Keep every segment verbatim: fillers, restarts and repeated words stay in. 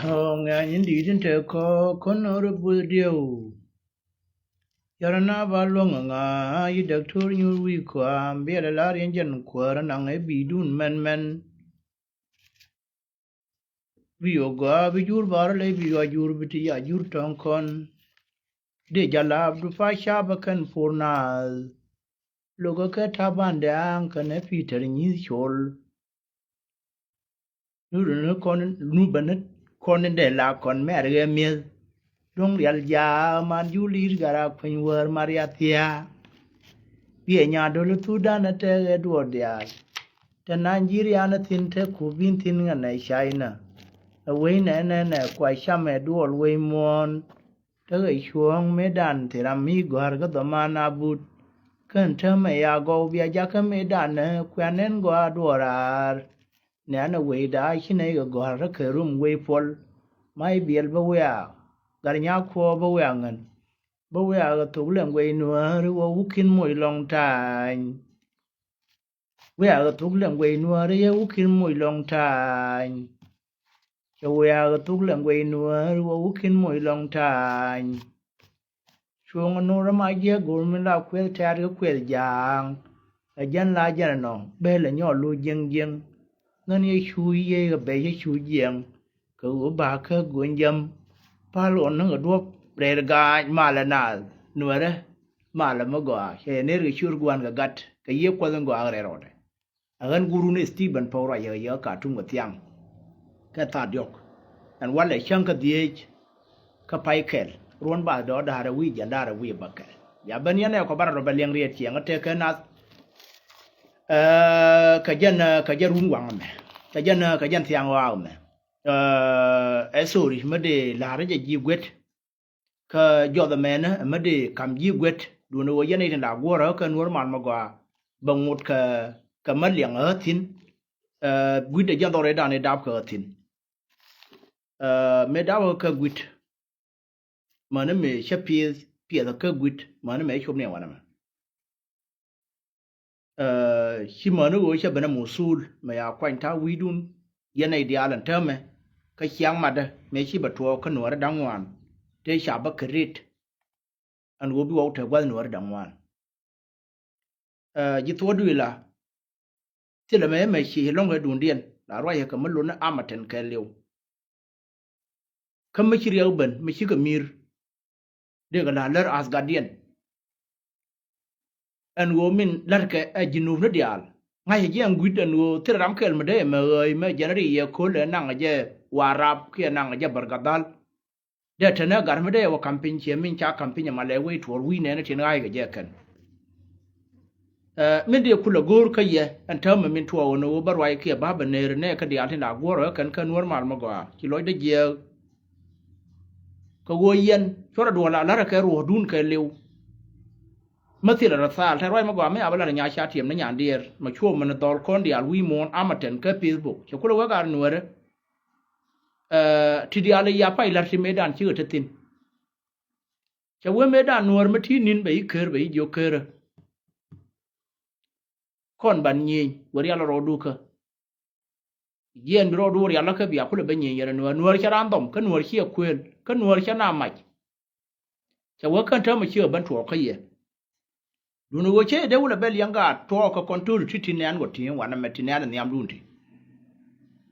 Ŋɛ̈ny in di̱i̱t in te kɔ̱k kɔn nöör buth dieu. Yɔr na ba luɔ̱ŋ ŋa yi dɔktor nyuur wi̱i̱ kɔam biɛl lar yɛn jɛn kuäär naŋ ɛ bi̱i̱dun mɛn mɛn. Bi yɔ gɔaa bi jur bar ley bi yɔ jur bi ti ya jur tɔŋ kɔn. Dee jalap du pa cap ɛ kɛn pur naath. Lokɛ kɛ taban dɛ̈ɛ̈ŋ kɛnɛ Pi̱tɛr nyi̱th col. Nu duni kɔn nu bä ni kɔn in dee la kɔn mɛr ɣɛ mi̱eth. Luŋ rial jaak man jul i̱ gat a kueny wäär ma riath thia̱a̱. Biɛ nya dol thudan a tɛk ɛ duɔɔr diaal. Te Nigeria ni thi̱n te kup in thi̱n ŋän ɛ China. Ɛ wec nɛnɛ nɛ kua cam ɛ duɔl wec muɔ̱ɔ̱n. Tekɛ cuɔ̱ɔ̱ŋ mëëdan thil ram mi gɔ̱a̱r kä dhɔman a but. Kän täämɛ ya gɔw bia jakä mëëdan ɛ kuɛn ɛn gɔaa duɔɔr raar. Nɛ̈nɛ wecda ci nɛy kɛ gɔ̱a̱r tekɛ rum wec puɔl. Mac biɛl bä wiaa gat nyakuɔɔk bä wiaa ŋän. Bä wiaa kɛ thok lɛŋ guɛc nuääri wä wukin moc lɔŋ ta̱a̱ny. Wiaa kɛ thok lɛŋ guɛc nuääri yɛ wukin moc lɔŋ ta̱a̱ny. Cɛ wiaa kɛ thok lɛŋ guɛc nuääri wä wukin moc lɔŋ ta̱a̱ny. Cuɔ̱ŋ nuɔ̱ɔ̱r ma jiɛ go̱o̱r min la kueth tɛ̈t kɛ kueth ja̱a̱ŋ. Ɛ jɛn la jɛn ɛnɔ bee lɛ nyɔɔl lo̱c jiɛŋ jiɛŋ. Ŋän yɛ cuuc yiëë kɛ bɛc yɛ cuuc jiɛŋ. Kɛ ɣöö ba kä go̱ny jɛm. Pal ɣɔn ni kɛ duɔ̱p rɛɛr ga̱a̱c malɛ naath nuɛrɛ. Malɛ mi gɔaa cɛ yɛ ner kɛ ciöör gua̱a̱n kɛ gat kɛ yiëë kuɔth in gɔaa rɛɛr ɣɔtdɛ. Ɛ ɣän gurun i̱ Stephen Power a yɛ yɛ kä Katum kɛ thiaŋ. Kɛ thaat diɔ̱k ɛn walɛ cäŋ kä dhieec. Kä pay kɛl ruɔ̱n bath dɔɔr da̱rɛ wi̱i̱ jiɛn da̱rɛ wi̱i̱ bäkɛl. Ya ben yɛn ɛ kɔ barɛ rɔ bɛ liɛŋ riet ciɛŋ ɛ tëë kɛ nath. Ɛ kɛ jɛn ɛ kɛ jɛn run waŋ ɛmɛ kɛ jɛn ɛ kɛ jɛn thiaŋ ɣɔaa ɛmɛ. Ɛ ɛ sorry mi dee la̱rä jɛ ji̱ guet. Kä jɔth ɛmɛnä ɛmɛ dee kam ji̱ guet duundɛ ɣöö yɛn ɛ tin la guɔ̱rä kä nuɔ̱r mal mi gɔaa. Bɛ ŋot kɛ kɛ mä liɛŋ ɛ ɣä thi̱n. Ɛ gui̱t ɛ jɛn dhɔr ëëdan ëë dap kɛ ɣä thi̱n. Ɛ mëë dap ɣä kä gui̱t. Mäni mëë cä piɛth piɛth kä gui̱t mäni mëë cop ni ɛ wanɛ mɛ. Ɛ ci mäni ɣöö cä ben ɛ muthul mɛ ya kuany ta̱a̱ wi̱i̱dun. Yɛn nɛy diaal ɛn täämɛ kä ciaŋ matdä mëë ci bɛ tuɔɔk kä nuääri da̱ŋ ŋuan. Tëë ca bä kɛ rit ɛn ɣöö bi wä wä te gua̱th nuääri da̱ŋ ŋuan. Ɛ ji̱ thuɔ̱ɔ̱du ila thilɛ mɛ mɛ ci lɔ̱ŋ kɛ duundiɛn la ruacɛ kɛ mi lotni amɛ tɛn kɛɛliw. Kä mi ci riɛk ben mi cikɛ mi̱i̱r. Dee kɛ la lär athgadiɛn ɛn ɣöö min la̱rkɛ ɛ ji̱ nuupni diaal. Ŋa̱cɛ ji̱ ɛn gui̱t ɛn ɣöö thilɛ ram kɛl mi dee mɛ ɣääc mɛ jɛn ri yɛ köl ɛ naŋ jɛ Warap kiɛ naŋ jɛ Bärgadhal. Dee tɛnɛ gat mi dee wä ka̱m piny ciɛ min ca ka̱m piny ɛmalɛ wec tuɔɔr wi̱i̱ nɛɛni tin ɣa̱a̱c kɛ jɛ kɛn. Ɛ min dee kulɛ go̱o̱r kä yɛ ɛn täämɛ min tuɔɔk ɛn ɣöö bä ruac kiɛ ba̱a̱ bɛ neeri nɛɛkä diaal tin la guɔ̱ɔ̱r ɛ kɛn kä nuäär mal mi gɔaa ci lɔcdä jiääk. Kɛ ɣöö yɛn cuɔrɛ duɔl a la̱rä kɛ ruɔ̱ɔ̱dun kɛ li̱w. Mä thilɛ rɔ thaal te ruac mi gɔaa mi a bä la̱rä nyac ca tiɛm ni nyan diɛɛr mɛ cuɔp mɛn dhɔl kɔn diaal wi̱i̱ muɔ̱ɔ̱n amä tɛn kä Facebook cɛ kulɛ wek a nuäärä. Ɛ ti diaal i̱ ya pay la̱r ti mëëdan cikɛ te thi̱n. Cɛ wee mëëdan nuäär mi ti ni̱n bɛ i̱ ker bɛ i̱ jiök kerä. Kɔn ban nyieny wä rial rɔɔdu kä. Jiɛn bi rɔɔdu rial kä bia kulɛ bä nyieny yɛn nuäär nuäär cɛ raan dhɔm kä nuäär ciɛ kuëël kä nuäär cɛ na mac. Cɛ wee kän täämɛ ciɛ ben tuɔɔk kä yɛ. Duundɛ ɣöö cä yɛ dee wulɛ bɛl yɛn gaat tuɔɔk kɛ kɔn to̱l ti ti nɛn ɣöö ti wanɛ mɛ ti nɛn ɛ nhiamdun ti.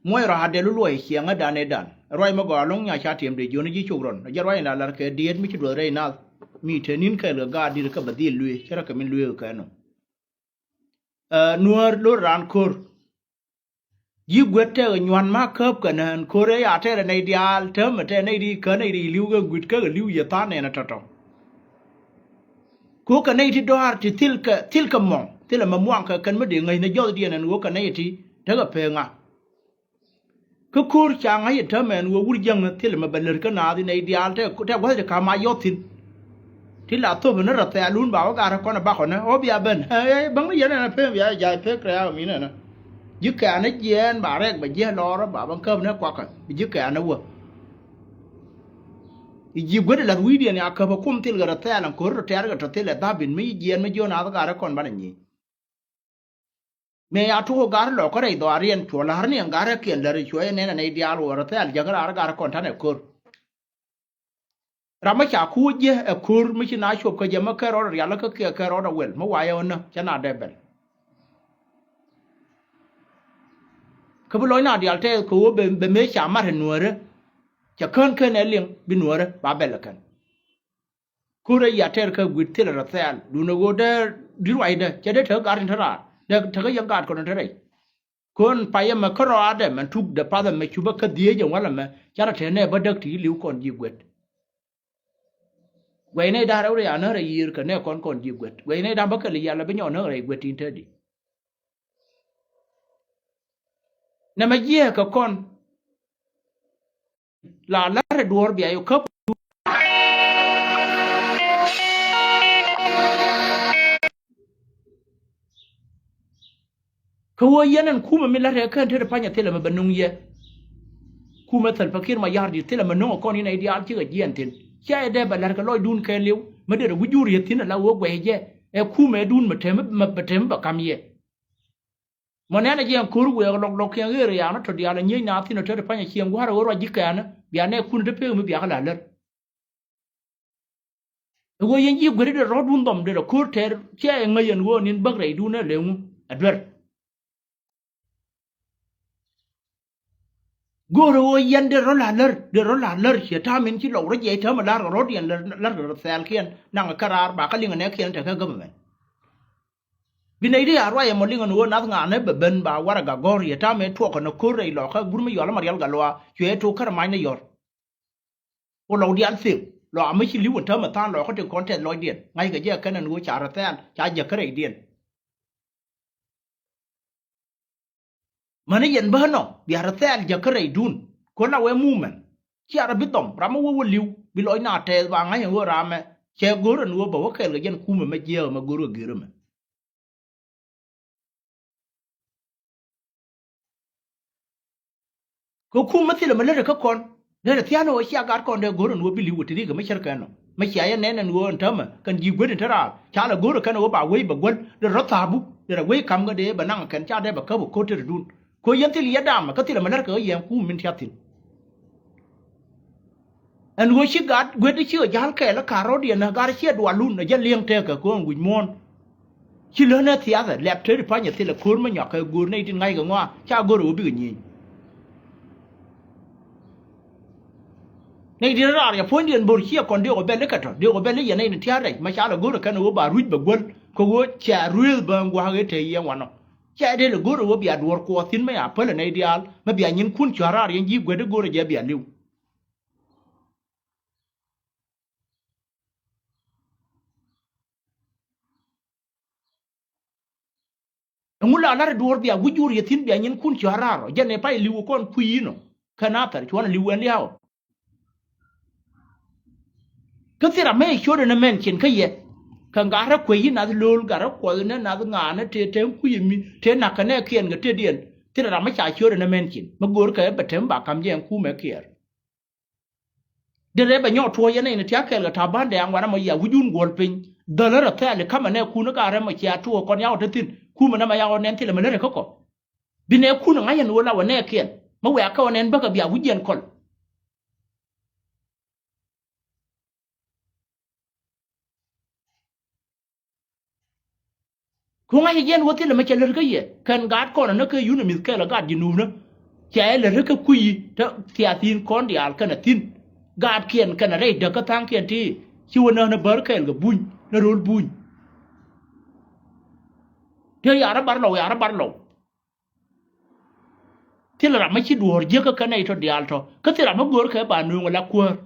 Muɔc rɔ a dɛl luɔc ciɛŋädan ëëdan ruac mi gɔaa lo̱ŋ nya ca tiɛm dee jiön ji̱ cok rɔn a jɛ ruac in la la̱r kɛ diet mi ci duɔth rɛy nath. Mi te ni̱n kɛɛl kɛ gaat di̱t kä bɛ dhil luee cä rɔ kɛ min luee kɛ kɛ nɔ. Ɛ nuäär lo̱r raan ko̱r. Ji̱ guet tɛk nyuan ma käp kɛ nään ko̱r ëë ya tɛɛrɛ nɛy diaal täämɛ tɛɛ nɛy ri kä nɛy ri li̱w kɛ gui̱t kä kɛ li̱w yɛ tha̱a̱n nɛn ɛ tɔ̱tɔ̱. Ku kɛ nɛy ti dɔaar ti thil kɛ thil kɛ mɔŋ thilɛ mɛ muaŋ kɛ kɛn mi dee ŋäcnɛ jɔthdiɛn ɛn ɣöö kɛ nɛy ti tekɛ pek ŋa. Kä ko̱r ca ŋa̱c ɛ täämɛ ɛn ɣöö wur jiäŋ thilɛ mɛ bɛ lär kä naath in nɛy diaal tɛ gua̱th ti ka̱m a yɔth thi̱n. Ti la thop ni rɔ thɛɛlun ba wä gat rɔ kɔn ɛ bakɔnɛ ɣöö bia ben ɛ bäŋni yɛn ɛn ɛ pek bia jay pek rɛ̈ɛ̈k min ɛnɛ. Ji̱ kɛ̈ɛ̈n ɛ jiɛɛn ba rɛɛk bɛ jiɛɛn lɔɔr ɛ ba bä käp ni kuakä bi ji̱ kɛ̈ɛ̈n ɛ wä. I̱ ji̱ guet ɛ la̱th wi̱i̱diɛn ya käp ɛ kum thil kɛ rɔ thɛɛl ɛn ko̱r rɔ tɛ̈r kɛ tɔ thil ɛ dhap in mi jiɛɛn mi jiön naath gat rɔ kɔn banɛ nyic. Mëë ya tuɔɔk gar lɔkä rɛy dhɔaar yɛn cuɔ la̱r ni ɛn garä kiɛn lär cuɔ yɛn nɛn ɛ nɛy diaal wä rɔ thɛɛl jäkä raar gar kɔn ta̱nɛ ko̱r. Ram mi ca kuuc jɛ ɛ ko̱r mi ci na cuɔp kä jɛ mi kɛ rɔɔdɛ rial kä kiɛ kɛ rɔɔdɛ wel mi wayɛ ɣän cä na dee bɛl. Kä bi lɔc na diaal tɛth kɛ ɣöö bɛ mëë ca mat ɛ nuäärä. Cɛ kään kään ɛ liŋ bi nuäärä ba bɛl ɛ kɛn. Ko̱r ɛ yia tɛr kä gui̱t thilɛ rɔ thɛɛl duundɛ ɣöö dee di̱t ruacdɛ cɛ dee tekä gat tin te raar dee tekä yɛn gat kɔn te rɛy. Kön payɛ mɛ kä rɔaadɛ mɛn tuk dee pathɛ mɛ cupä kä dhieec ɛn walɛ mɛ carɛ te nɛ bä däk ti li̱w kɔn ji̱ guet. Guɛy nɛy da̱ŋ rɛw rɛy anäk rɛy yiër kɛ nɛ kɔn kɔn ji̱ guet guɛy nɛy da̱ŋ bä kɛl yalɛ bi nyɔk näk rɛy guet tin te di. Nɛ mɛ jiɛɛk kɛ kɔn. La la̱rɛ duɔ̱ɔ̱r bia yɛ käp. Kä wä yɛn ɛn kumɛ mi la̱rɛ kään te ri panyɛ thilɛ mɛ bɛ nuŋ yɛ. Kumɛ Salva Kiir Mayardit thilɛ mɛ nuŋ ɛ kɔn in ɛ diaal cikɛ jiɛn thi̱n. Cia yɛ dee bɛ la̱r kɛ lɔcdun kɛɛliw mi derɛ wi̱c jur yɛ thi̱n ala wä guɛy jɛ. Ɛ kumɛ dun mɛ tem mɛ bɛ tem bɛ kam yɛ. Mɔ nɛn a jiɛn ko̱r wëë lɔk lɔk kiɛn ɣeer yaanä tɔ diaal a nyiec naath thi̱n a tet pany a ciɛŋ gua̱a̱r a ɣöö ruac ji̱ kɛɛnä bia nɛɛkun a te pek mi biakä la lär. Ɛ ɣöö yɛn ji̱ gueri dee rɔ̱dun dhɔm dee rɔ ko̱r tɛɛr ciɛ ɛ ŋäc ɛn ɣöö ni̱n bäk rɛydun ɛ leŋu ɛ duer. Go̱o̱rä ɣöö yɛn dee rɔ̱ la lär dee rɔ̱ la lär ciɛ ta̱a̱ min ci lɔk rɔ̱ jiɛc täämɛ la̱r kɛ rɔ̱diɛn lär kɛ rɔ thɛɛlkiɛn naŋ kä raar ba kä liŋ ɛ nɛɛkiɛn tekɛ government. Bi nɛy ti a ruac ɛmɔ liŋ ɛn ɣöö nath ŋa̱a̱n ɛ bɛ ben ba warɛga gɔ̱r yɛ ta̱a̱ mëë tuɔɔk kɛn ɛ ko̱r rɛy lɔkä gur mi yɔl ɛmɔ riɛl gal luaak cuɛ ɛ tok kärɛ mac ni yɔr. Ku lɔk diaal thiŋ lɔ a mi ci li̱w ɛn täämɛ tha̱a̱ŋ lɔkä tin kɔn tɛth lɔcdiɛn ŋa̱ckɛ jɛ kɛn ɛn ɣöö ca rɛ thɛɛl ca jɛ kärɛcdiɛn. Mäni yɛn bä nɔ bia rɛ thɛɛl jäkä rɛydun. Kön la wee mumɛn cia rɛ bi thɔm ram mi wä wä li̱w bi lɔc na tɛɛth ba ŋa̱c ɛn ɣöö ramɛ cɛ go̱r ɛn ɣöö bä wä kɛɛl kɛ jɛn kumɛ mɛ jiääk ɛmɛ go̱r kɛ gër ɛmɛ. Kɛ kum mi thilɛ mi lät ɛ kä kɔn derɛ thia̱a̱n ɛ ɣöö cia gat kɔn dee go̱r ɛn ɣöö bi li̱w ɛ ti ri̱i̱k ɛ mi cär kɛn ɔ mi cia yɛ nɛn ɛn ɣöö ɛn täämɛ kɛn ji̱ guet in te raar ca lɛ go̱r ɛ kɛn ɛ ɣöö ba wec bɛ guäl derɛ rɔ̱ tha̱a̱pu derɛ wec ka̱m kä dee bɛ naŋ ɛ kɛn ca dee bɛ käp ɛ ko̱r tetdun. Kɛ ɣöö yɛn thil yɛ damɛ kä thilɛ mi lät kɛ ɣöö yɛn kum min tia̱thi̱n. Ɛn ɣöö ci gat guet ci ɣä ja̱l kɛɛl ɛ ka̱r rɔ̱diɛn ɛ gat ciɛ dualun ɛ jɛ li̱eŋ tëëkɛ kɛ ɣöö ɛn wi̱c muɔ̱ɔ̱n. Ci lönɛ thiathɛ lɛp te ri panyɛ thilɛ ko̱r mi nyɔak kɛ go̱o̱r nɛy tin ŋa̱ckɛ ŋɔaa ca go̱r ɛ ɣöö bikɛ nyieny. Nɛy tin raar yɛ puɔ̱nydiɛn bo̱r ciɛ kɔn dee ɣä bɛl ikɛ tɔ̱ dee ɣä bɛl iyɛ nɛy tin tia̱a̱ rɛc ma ca lɛ go̱r ɛ kɛn ɛ ɣöö ba rui̱c bɛ guäl kɛ ɣöö cɛ ruëëth bä ŋua̱a̱k ëë te yɛ wanɔ. Cɛ dee lɛ go̱r ɛ ɣöö bia duɔ̱ɔ̱r kuɔth thi̱n mi a päl ɛ nɛy diaal mi bia nyinkun cɔ̱a̱r raar yɛn ji̱ guetdä go̱r ɛ jɛ bia li̱w. Ɛŋu la la̱rɛ duɔ̱ɔ̱r bia wi̱c jur yɛ thi̱n bia nyinkun cɔ̱a̱r raar ɔ jɛn ɛ pay li̱w kɔn kui̱ inɔ. Kä nathɛr cuɔ̱n ɛ li̱w ɛn lia̱a̱ ɔ. Kä thil ram mëë ciötdɛ ni mɛn cin kä yɛ kɛ gat rɛ kuec yi nath lo̱l gat rɛ kuɔth ni nath ŋa̱a̱n ni tëë tëë kui̱ mi tëë na̱k kɛ nɛɛkiɛn kɛ tëëdiɛn. Thil ram mi ca ciötdɛ ni mɛn cin mi go̱o̱rkɛ bɛ tem ba ka̱m jɛ ɛn kumɛ kiɛɛr. Derɛ bɛ nyɔk tuɔɔc yɛn nɛy ni tia̱k kɛɛl kɛ ta̱a̱ ba̱ndɛ aŋ wanɛ mɔ yia wi̱cdun guɔ̱l piny. Dhälä rɔ thɛɛli ka̱mɛ nɛɛkun kä arɛm mɔ cia tuɔɔk kɔn yaw te thi̱n kumɛ nɛmɛ yaw nɛn thilɛ mɛ lät ɛ kä kɔ. Bi nɛɛkun ŋa̱c ɛn ɣöö la wä nɛɛkiɛn mɛ wɛ̈ɛ̈ kɛ ɣöö nɛn bäkɛ bia wi̱cdiɛn kɔl. Ku ŋa̱c ɛ jɛn wä thilɛ mɛ cɛ lät kä yɛ kɛn gaat kɔn ɛ näk kä yunimith kɛl ɛ gaat ji̱ nuupnä. Cɛ ɛ lät kä kui̱ te thiathi̱n kɔn diaal kɛn ɛ thi̱n gaatkiɛn kɛn ɛ rɛy däk kä tha̱a̱ŋkiɛn ti ci wä näk ni bär kɛɛl kɛ buny ni ro̱l buny. Te ya̱r ɛ bar lɔw ya̱r ɛ bar lɔw. Thilɛ ram mi ci duɔ̱ɔ̱r jiäk kä kɛn nɛy tɔ diaal tɔ kä thil ram mi göör kɛ ba nööŋ ɛ la kuäär.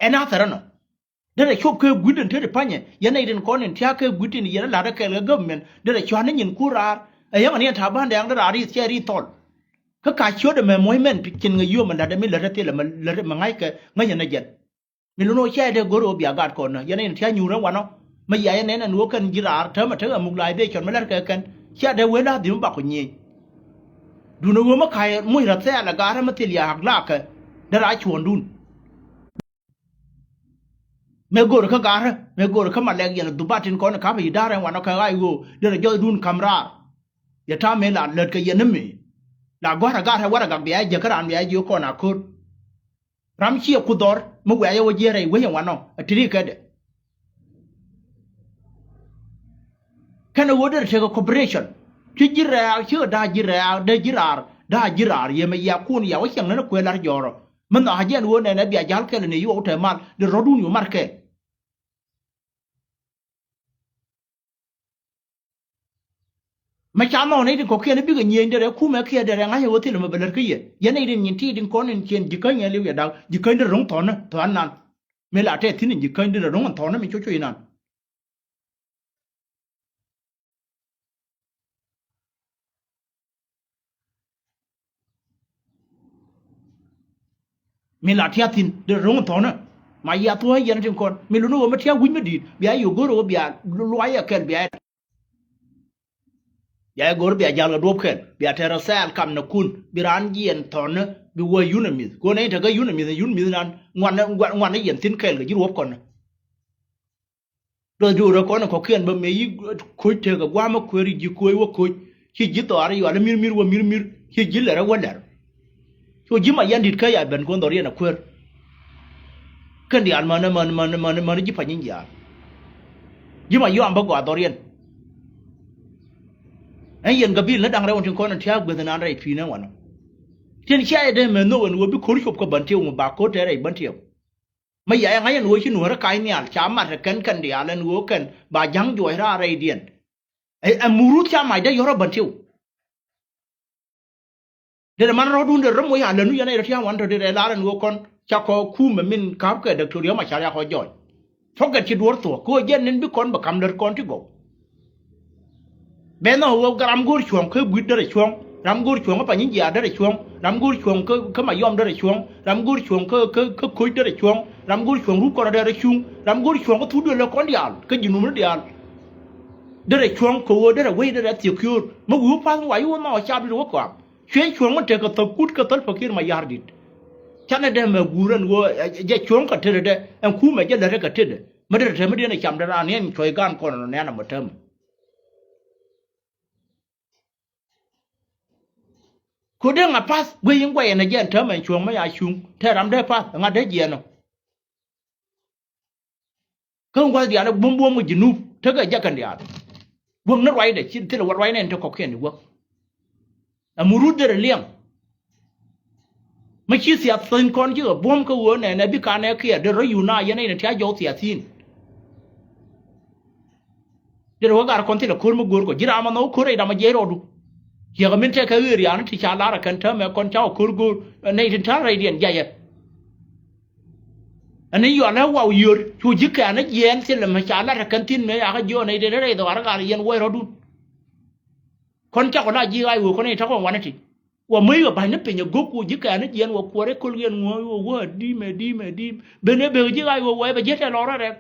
Ɛn a thɛrɛ nɔ derɛ cop kɛ gui̱t in te ti pa̱nyɛ yɛn nɛy tin kɔn in tia̱a̱ kɛ gui̱t in yɛn a la̱t ɛ kɛɛl kɛ government derɛ cua̱n ni nyin kur raar. Ɛ yäŋ ani ɛn ta̱a̱ ba̱a̱n dɛɛŋ derɛ a ri̱th cɛ ri̱th thɔl. Kä ka ciöt ɛmɛ muɔ̱c mɛn cin ŋɛ yio̱o̱m in la̱t ɛmi lät ɛ thilɛ mɛ lät ɛmɛ ŋa̱ckɛ ŋäcɛ nɛ jɛn. Mi lun ɣöö cɛ dee go̱r ɣöö bia gat kɔn nä yɛn in tia̱ nyuur ɛn wanɔ. Mi yia yɛn nɛn ɛn ɣöö kɛn ji̱ raar täämɛ tekɛ mobilization mi la̱rkɛ kɛn. Cia dee wee la̱th dhi̱m bakɔ nyieny. Duundɛ ɣöö mi ka̱c muc rɔ thɛɛl ɛ ga̱a̱r ɛmɛ thil ya̱a̱k la̱a̱kɛ. Dee raar cuɔ̱ɔ̱ŋdun. Mëë go̱o̱rɛ kä ga̱a̱rä mëë go̱o̱rɛ kä malɛk yɛn dhubat tin kɔn ka̱pɛ yi da̱rɛ wanɔ kɛ ɣa̱c ɣöö derɛ jɔthdun ka̱m raar. Yɛ ta̱a̱ mëë la lät kɛ yɛn ni mëë la gɔ̱a̱r a gaat rɛy warɛgak bia jɛ kä raan bia jiök kɔn a ko̱r. Ram ciɛ ku dhɔr mi wiaa yɛ wä jiɛɛr rɛy wec ɛn wanɔ a tiri kɛdɛ. Kɛnɛ ɣöö derɛ tekɛ cooperation. Ci ji̱ rɛ̈ɛ̈k, cikɛ da̱a̱ ji̱ rɛ̈ɛ̈k, dee ji̱ raar, da̱a̱ ji̱ raar yɛ mɛ yiaakun ya wä ciɛŋ ni kuëë la̱r jɔɔrɔ. Mi nhɔakä jɛ ɛn ɣöö nɛnɛ bia ja̱l kɛl ni yuɔk te mal, dee rɔ̱dun yu mar kɛl. Mɛ ca nhɔk nɛy tin kɔ̱kiɛn i̱ bikɛ nyieenydɛ rɛy kumɛ kiɛ dɛ rɛy ŋa̱c ɛ ɣöö thilɛ mɛ bɛ lät kä yɛ. Yɛn nɛy tin nyin ti tin kɔn in ciɛn ji̱ käny ɛ li̱w yɛ da̱k, ji̱ käny derɛ ro̱ŋ thɔ̱nä thɔ̱a̱n nan. Mëë la tɛth thi̱n in ji̱ käny derɛ ro̱ŋ in thɔ̱nä mi cocoi nan. Mi la tiath thi̱n derɛ ro̱ŋ in thɔ̱nä. Ma yia thuɔ̱ɔ̱c yɛn tin kɔn mi luni ɣöö mi tiath wi̱c mi di̱i̱t bia yɛ go̱r ɣöö bia luay ɛ kɛl bia yɛ. Bia yɛ go̱r bia ja̱l kɛ duɔ̱p kɛl bia tɛr ɛ thɛɛl kamnɛ kun bi raan jiɛn thɔ̱nä bi wä yun ɛ mi̱th. Kuɔn ɛ in tekɛ yun ɛ mi̱th, yun mi̱th nan ŋuan, ŋuan, ŋuan ɛ yɛn thi̱n kɛl kɛ ji̱ ruɔ̱p kɔn. Duɔth duurä kɔn in kɔ̱kiɛn bä mëë yi koc tekɛ gua̱a̱mä kueer yi ji̱ koc wä koc. Ci ji̱ dhɔaar yual i̱ mi̱r mi̱r wä mi̱r mi̱r, ci ji̱ lɛr ɛ wä lɛr. Cu ji̱ ma yɛn di̱t kä ya ben kuɔn dhɔriɛn ɛ kueer. Kɛn diaal män män män män män ji̱ pa nyin jiaal. Ji̱ ma yɔam bä gɔaa dhɔriɛn. Ɛn yɛn gabil ni da̱ŋ rɛw in tin kɔn in tia̱a̱k gueth inan rɛy pi̱i̱n ɛn wanɔ. Tin cia yɛ dee mɛ nhök ɛn ɣöö bi ko̱r cop kä bän tiɛw mi ba ko̱r tɛɛr rɛy bän tiɛw. Mi yia yɛ ŋa̱c ɛn ɣöö ci nuɔ̱ɔ̱rä ka̱c nhial ca mat ɛ kɛn kɛn diaal ɛn ɣöö kɛn ba ja̱ŋ juɔc raar rɛydiɛn. Ɛ, ɛ muruth ca mac dee yɔ̱rä bän tiw. Derɛ man rɔ̱dun derɛ rɔ̱ moc a länu yɛn ɛ rɔ tia̱a̱ŋ wan tɔ derɛ lar ɛn ɣöö kɔn ca kɔ kumɛ min ka̱pkɛ Doctor Riek Machar yakɔ jɔɔc. Thɔkɛ ci duɔ̱ɔ̱r thuɔ̱k kɛ ɣöö jɛn nin bi kɔn bɛ ka̱m lät kɔn ti gɔw. Bɛ nhɔk ɣöö ram go̱o̱r cuɔ̱ŋ kä bui̱t derɛ cuɔ̱ŋ, ram go̱o̱r cuɔ̱ŋ kä pany in jiaar derɛ cuɔ̱ŋ, ram go̱o̱r cuɔ̱ŋ kä, kä mayɔm derɛ cuɔ̱ŋ, ram go̱o̱r cuɔ̱ŋ kä, kä, kä koc derɛ cuɔ̱ŋ, ram go̱o̱r cuɔ̱ŋ rup kɔn derɛ cuŋ, ram go̱o̱r cuɔ̱ŋ kä thuk duël lɛ kɔn diaal kä ji̱ numni diaal. Derɛ cuɔ̱ŋ kɛ ɣöö derɛ wec derɛ thiek kiöör mi wi̱i̱ wä pa̱th mi wa i̱ wä nhɔk cap dit wä kɔam. Cuɛ cuɔ̱ŋ mi tekɛ thäp kut kä Salva Kiir Mayardit. Canɛ dee mɛ guur ɛn ɣöö, ɛ, jɛ cuɔ̱ŋ kɛ tetdɛ ɛn kumɛ jɛ lät rɛ kɛ tetdɛ mi derɛ te mi diɛn ɛ cam derɛ an yɛn cuɔ̱c gan kɔn nɔ nɛn ɛmɔ täämɛ. Ku dee ŋa path guic in guɛy ɛn ɛ jɛ ɛn täämɛ ɛn cuɔ̱ŋ mi ya cuŋ te ram dee path ŋa dee jiɛɛn ɔ. Kä in gua̱th diaal ɛ buɔ̱m buɔ̱m kɛ Junub tekɛ jɛ kɛn diaal. Guäk ni ruacdɛ ci thilɛ wä ruacnɛ in te kɔ̱kiɛn i̱ guäk. Ɛ murut derɛ liɛŋ. Mi ci thiath thi̱n kɔn cikɛ buɔ̱m kä ɣöö nɛnɛ bi kanɛ kiɛ derɛ rɔ yun a yɛn in tia̱a̱ jɔw thiath thi̱n. Derɛ wä gar kɔn thilɛ ko̱r mi go̱o̱r kɔ ji̱ ram ma nhɔk ko̱r rɛy ram ma jiɛc rɔɔdu. Ciɛkɛ min tɛkɛ ɣöö riaani ti ca lar ɛ kɛn täämɛ kɔn ca wä ko̱r go̱o̱r ɛ nɛy tin ta̱a̱ rɛydiɛn jiacɛ. Ɛn ni yual ɛ waw yör cu ji̱ kɛ̈ɛ̈n ɛ jiɛɛn thilɛ mɛ ca lat ɛ kɛn thi̱n mëë yakä jiɔɔn nɛy tin rɛy dhɔaar ɛ gal yɛn wuɔc rɔɔdun. Kɔn cakɔ la ji̱ ɣa̱c ɣöö kɔn i̱ ta̱kɔ ŋuan iti. Wa mäc ɣä ba̱ny ni piny ɛ go̱k ku ji̱ kɛ̈ɛ̈n ɛ jiɛɛn wa kuɔr ɛ köl yɛn ŋuɔ̱ɔ̱c ɣöö wä di̱i̱m ɛ di̱i̱m ɛ di̱i̱m ben ɛ bek ji̱ ɣa̱c ɣöö wä ɛ bɛ ji̱ tɛl lɔr rɛk.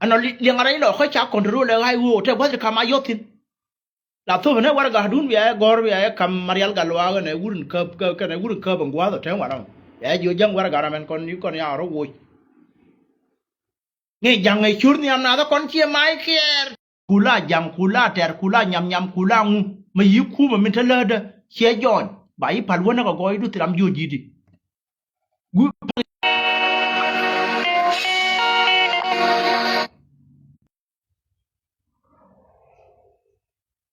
Ɛnɔ liɛŋ rɛy lɔ kä ca control ɛ ɣa̱c ɣöö tɛ gua̱th ti kam a yɔth thi̱n. La thop ɛn ɛ warɛga dun bia ɛ gɔ̱r bia ɛ kam Marial Gatluak ɛn ɛ wur in käp kɛn ɛ wur in käp ɛn gua̱a̱th ɔ tɛŋ wanɔ. Bia ɛ jiö jäŋ warɛga ram ɛn kɔn ni kɔn ya rɔ woc. Ŋi̱i̱c ja̱ŋ ŋi̱i̱c cur nhiam nath ɛ kɔn ciɛ mac kiɛɛr. Kula ja̱ŋ kula tɛr kula nyam nyam kula ŋu mɛ yi̱ kumɛ min te läätdä ciɛ jɔɔny ba yi̱ pa̱l wänä kɛ gɔɔydu thil ram jiö ji̱ti.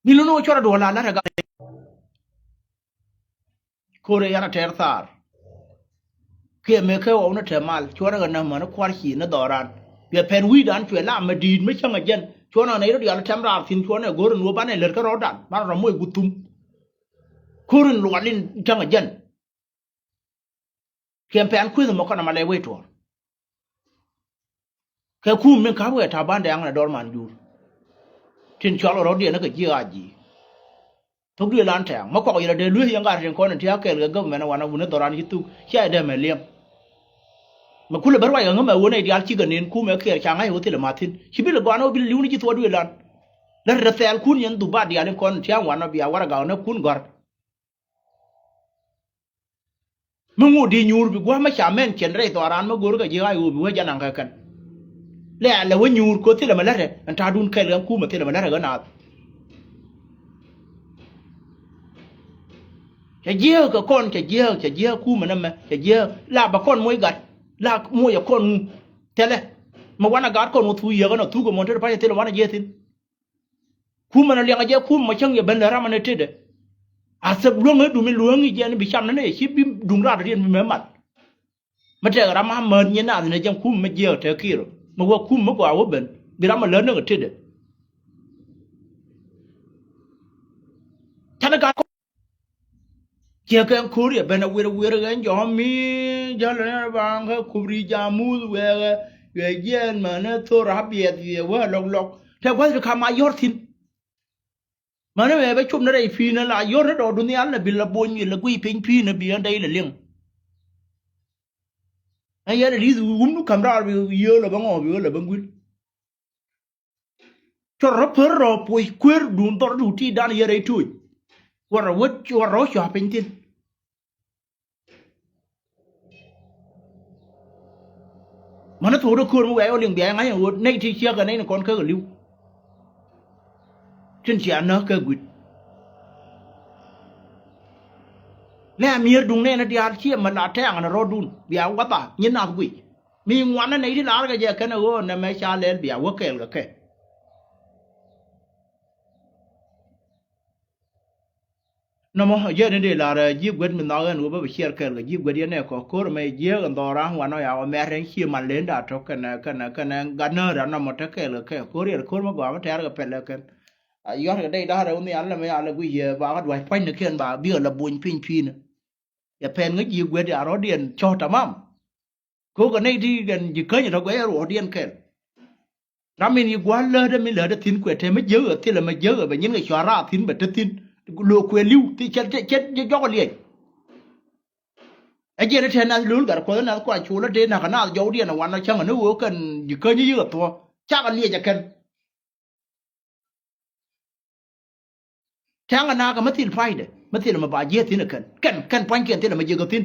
Mi luni wä cuɔrɛ duɔl a la̱t ɛ gal. Ko̱rɛ yan a tɛr thaar. Kiɛ mëë kɛ ɣɔw ni te mal cuɔrɛ kɛ näk mäni kua̱r ci ni dhɔran. Biɛ pɛn wi̱i̱dan cuɛ lam mɛ di̱i̱t mi cäŋ ɛ jɛn cuɔnɛ nɛy rɔ diaal tɛm raar thi̱n cuɔnɛ go̱r in wä banɛ lät kä rɔ̱dan banɛ rɔ moc guthum. Ko̱r in lual in cäŋ ɛ jɛn. Kiɛn pɛn kueth mɔ kɔn ama lɛ wec tuɔɔr. Kɛ kum min ka̱p wɛ ta̱a̱ bandɛ aŋ na dɔr man jur. Tin cɔl rɔ̱diɛn ni kɛ ji̱ a ji̱. Thok duëë lan tɛ̈ɛ̈ŋ mä kɔk yɛlɛ dee lueeth yɛn gat tin kɔn in ti a kɛɛl kɛ government wanɛ wuni dhɔran ci thuk cia dee mɛ liɛm. Mɛ kulɛ bär ruac kɛ ŋämɛ wä nɛy diaal cikɛ nen kumɛ kiɛɛr ca ŋa̱c wä thilɛ ma̱thi̱n ci bi lɛ gɔaan wä bi lɛ li̱wni ci thuɔɔk duëë lan. Lät rɛ thɛɛl kun yɛn dhup ba diaal in kɔn in ti a wanɔ bia warɛ gak nä kun gɔ̱r. Mi ŋot di nyuur bi gua̱a̱m mi ca mɛn cɛn rɛy thɔɔran mi go̱o̱r kɛ ji̱ ɣa̱c ɣöö bi wee jɛ naŋ kɛ kɛn. Lɛ a lɛ wä nyuur ko̱ thilɛ mɛ lärɛ ɛn ta̱a̱dun kɛl ɣän kumɛ thilɛ mɛ lärɛ ɣän naath. Cɛ jiääk kɛ kɔn, cɛ jiääk, cɛ jiääk kumɛ nɛmɛ, cɛ jiääk la bɛ kɔn moc gat, la moc ɛ kɔn ŋu. Thilɛ mɛ wanɛ gat kɔn wä thuk yieekä nɔ thuk ɛmɔ te ti pa̱c ɛ thilɛ wanɛ jiääk thi̱n. Kumɛ nɔ liɛŋɛ jɛ kumɛ mɔ cäŋ yɛ ben lɛ ram ɛn ɛ tetdɛ. A thɛp luäŋ ɛ dumi luäŋ i̱ jɛn bi cam nɛn ɛ ci bi duŋ raat riɛn bi mɛ mat. Mi tɛk ram a mät nyin nath ni jɛn kum mi jiɛk tɛ kir. Mi wä kum mi gɔaa wä ben bi ram a lät ni kɛ tetdɛ. Canɛ gat kɔ ciɛ kɛn ko̱r yɛ ben a wir wir kɛn jɔ̱ɔ̱m mi jäl ni baŋ kä kup ri jamuth wɛɛkɛ. Yɛ jiɛn män ni thor a biɛth yɛ wä lɔk lɔk tɛ gua̱th ri kam a yɔr thi̱n. Mani mɛ bɛ cop ni rɛy pi̱i̱nä la yɔr ni dɔɔdu nhial ni bi la bony la guiy piny pi̱i̱nä bi ɣän dɛy la liŋ. Ɛn yɛn a li̱th wumdu ka̱m raar bi yio̱o̱l a bä ŋɔɔ bi ɣän la bä gui̱l. Cɔr rɔ pär rɔ puɔc kuer duun dhɔr du ti dan yɛn rɛy tuuc. Wä rɔ wä wä rɔ cua piny thi̱n. Mäni thok dee köör mi wɛ̈ɛ̈c ɔ liŋ bia ŋa̱c ɛn ɣöö nɛy ti ciek kɛ nɛy ni kɔn kä kɛ li̱w. Tin cia näk kɛ gui̱t. Lɛ amier duŋ nɛɛni diaal ciɛ mɛ la tɛɛŋ ni rɔɔdun bia wädha nyin nath guic. Mi ŋuanä nɛy ti laar kɛ jɛ kɛn ɛ ɣöö nɛmɛ ca lɛl bia wä kɛɛl kɛ kɛ. Nɔmɔ, jiɛn in dee lar, ɛ, ji̱ guet mi nhɔk ɛn ɣöö bä bi ciɛɛr kɛɛl kɛ ji̱ guet yɛn ɛ kɔ ko̱r mɛ jiääk ɛn dhɔra wanɔ ya wä mɛr ɛn cie mal len da tɔk kɛnɛ, kɛnɛ, kɛnɛ gat nääri anɔmɔ te kɛɛl kɛ kɛ ko̱r yɛr ko̱r mi gɔaa mi tɛɛr kɛ pɛl ɛ kɛn. A yɔt kɛ dɛy da̱rɛ wä nhial lɛ mɛ ya lɛ guic yɛ ba kä dua̱c pua̱nynikiɛn ba bikɛ lɛ bony piny pi̱i̱ni. Yɛ pɛn ŋä ji̱ guet ya rɔ̱diɛn cɔ̱t tamam. Ko̱kɛ nɛy ti kɛn ji̱ käny tɔ guɛc ɛ ruɔ̱ɔ̱diɛn kɛl. Ram in yi gua̱a̱r läätdä mi läätdä thi̱n kuɛ te mi jiäk ɛ thilɛ mɛ jiäk ɛ bɛ nyin kɛ cua raar thi̱n bɛ te thi̱n. Lo̱o̱ kuɛ li̱w ti cɛ cɛ cɛ jɔk ɛ liɛc. Ɛ jiɛn ɛ te nath lo̱l gat kuɔth ɛ nath kua col ɛ dee na̱k ɛ naath jɔwdiɛn ɛ wan ɛ cäŋ ɛ ni ɣöö kɛn ji̱ käny yi̱k ɛ thuɔ̱k cakɛ liɛc ɛ kɛn. Tɛŋɛ nakä mi thil pa̱cdɛ mi thil mɛ ba jiɛ thi̱n ɛ kɛn kɛn kɛn pua̱nykiɛn thilɛ mɛ jiɛk ɛ thi̱n.